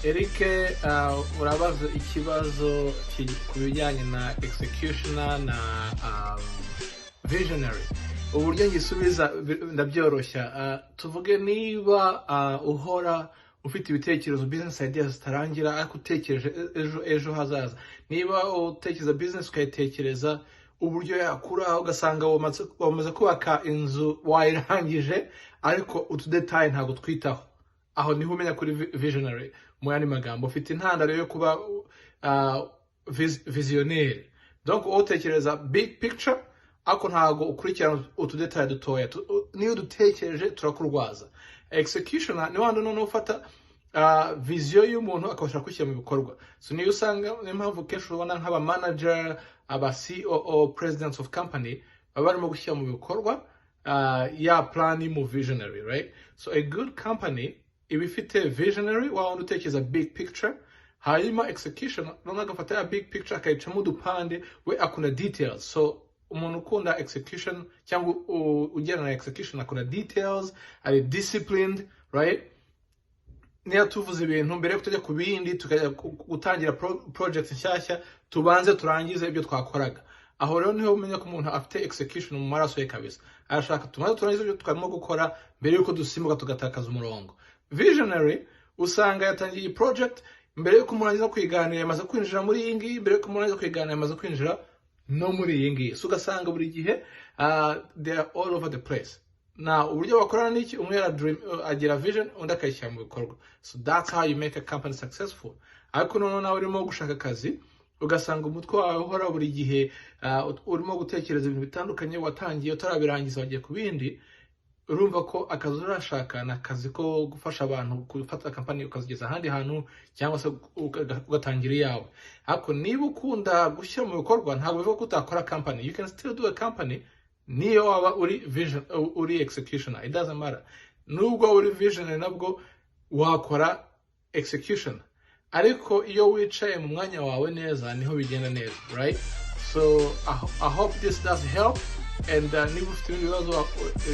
Eric, urabaza ikibazo ku bijyanye na executioner na visionary. Uburyo ngisubiza ndabyoroshya. Tuvuge niba uhora ufite ibitekerezo, business ideas zitarangira, ariko utekereje ejo hazaza, niba utekereza business ukayitekereza uburyo yakura, ugasanga wamaze kubaka inzu wayirangije, ariko utudétails ntabwo twitaho, aho niho umenya kuri visionary. Mu yandi magambo, ufite intandaro yo kuba visionnaire. Donc wowe utekereza big picture, ariko ntabwo ukurikirana utudétails dutoya. Niyo dutekereje turakurwaza. Execution ni wandi noneho ufata vision y'umuntu akabasha kwishyira mu bikorwa. So niyo usanga, niyo mpamvu kenshi ubona nk'aba manager, aba COO, presidents of company, baba barimo gushyira mu bikorwa ya plan mu visionary, right? So a good company iba ifite visionary wa wundi utekereza big picture, hanyuma execution noneho agafata ya big picture akayicamo udupande, we akunda details. So umuntu ukunda execution cyangwa ugena na execution akunda details, ari disciplined, right? Niyo tuvuze ibintu mbere yo tujya ku bindi, tukajya gutangira project nshyashya, tubanze turangize ibyo twakoraga. Aho rero niho umenya ko umuntu afite execution mu maraso ye kabisa, arashaka tubanze turangize ibyo twarimo gukora mbere yuko dusimbuka tugatakaza umurongo. Visionary usanga yatangiye iyi project, mbere yuko murangiza kwiganira yamaze kwinjira muri iyi ngiyi, mbere yuko murangiza kwiganira yamaze kwinjira no muri iyi ngiyi. So ugasanga buri gihe they are all over the place. Na uburyo bakorana n'iki? Umwe agira vision, undi akayishyira mu bikorwa. So that's how you make a company successful. Ariko noneho nawe urimo gushaka akazi, ugasanga umutwe wawe uhora buri gihe urimo gutekereza ibintu bitandukanye, watangiye utarabirangiza wagiye ku bindi, urumva ko akazi urashaka ni akazi ko gufasha abantu gufata company ukazigeza ahandi hantu, cyangwa se ugatangira iyawe. Ariko niba ukunda gushyira mu bikorwa, ntabwo bivuga ko utakora company. You can still do a company niyo waba uri vision, uri executioner, it doesn't matter. Nubwo uri visionary, nabwo wakora execution. Ariko iyo wicaye mu mwanya wawe neza, niho bigenda neza, right? So I hope this does help, and niba ufite ibindi bibazo,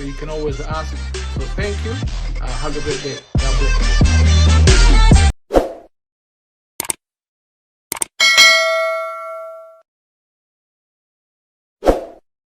you can always ask. So thank you, have a great day. God bless.